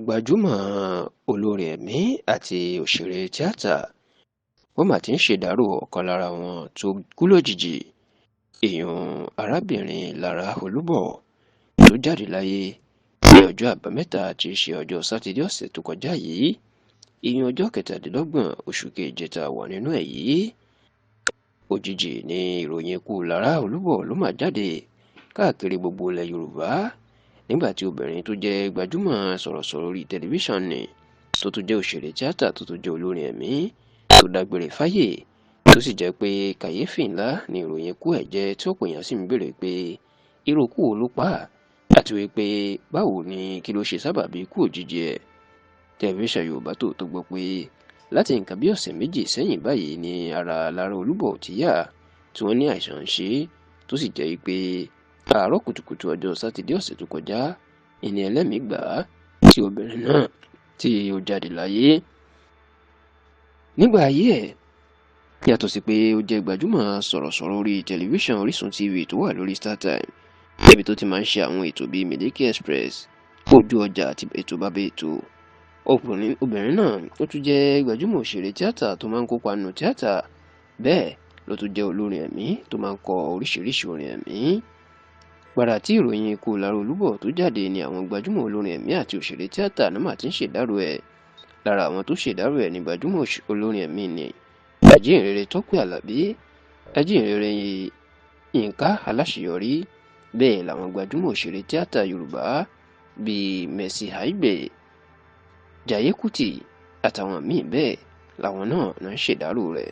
Gbajúmọ̀ olórin ẹ̀mí àti òṣèré tíátà, wọ́n mà ti ń ṣèdárò ọ̀kan lára wọn tó kú lójijì, èèyàn arábìnrin Lára Olúbọ̀ tó jáde láyé ní ọjọ́ Àbámẹ́ta tí í ṣe ọjọ́ Sátidé ọ̀sẹ̀ tó kọjá yìí, ìyẹn ọjọ́ kẹtàdínlọ́gbọ̀n oṣù keje tá a wà nínú ẹ̀ yìí. Òjijì ni ìròyìn ikú Lára Olúbọ̀ ló mà jáde káàkiri gbogbo ilẹ̀ Yorùbá nígbà tí obìnrin tó jẹ́ gbajúmọ̀ sọ̀rọ̀sọ̀rọ̀ orí tẹlifíṣàn ni tó tún jẹ́ òṣèré tíátà tó tún jẹ́ olórin ẹ̀mí tó dágbére fáyé, tó sì jẹ́ pé kàyéfì ńlá ni ìròyìn ikú ẹ̀ jẹ́, tí ọ̀pọ̀ èèyàn sì ń béèrè pé irú ikú wo ló pa á àti wípé báwo ni kí ló ṣe sábàbí ikú òjijì ẹ̀. Tẹlifíṣàn Yorùbá Tòótọ́ gbọ́ pé láti nǹkan bí ọ̀sẹ̀ méjì sẹ́yìn báyìí ni ara Lára Olúbọ̀ ti yá, tí wọ́n ní àìsàn ń ṣe, tó sì jẹ́ pé àárọ̀ kùtùkùtù ọjọ́ Sátidé ọ̀sẹ̀ tó kọjá ìní ẹlẹ́mìí gbà á tí obìnrin náà tí ó jáde láyé. Nígbà ayé ẹ̀, yàtọ̀ sí pé ó jẹ́ gbajúmọ̀ sọ̀rọ̀sọ̀rọ̀ orí tẹlifíṣàn Orísun TV tó wà lórí StarTime, níbi tó ti máa ń ṣe àwọn ètò bíi Miliki Express, Ojú Ọjà àti ètò bàbá ètò. Obìnrin náà ó tún jẹ́ gbajúmọ̀ òṣèré tíátà tó máa ń kópa nínú tíátà, bẹ́ẹ̀ ló tún jẹ́ olórin ẹ̀mí tó máa ń kọ oríṣiríṣi orin ẹ̀mí. Gbàrà tí ìròyìn ikú Lára Olúbọ̀ tó jáde ni àwọn gbajúmọ̀ olórin ẹ̀mí àti òṣèré tíátà náà mà ti ń ṣèdárò ẹ̀. Lára àwọn tó ṣèdárò ẹ̀ ní gbajúmọ̀ olórin ẹ̀mí ni ajíhìnrere Tọ́pẹ́ Àlàbí, ajíhìnrere Yínká Aláṣeyọrí, bẹ́ẹ̀ làwọn gbajúmọ̀ òṣèré tíátà Yorùbá bíi Mercy Aigbe, Jaiye Kútì àtàwọn míì bẹ́ẹ̀ làwọn náà ń ṣèdárò rẹ̀.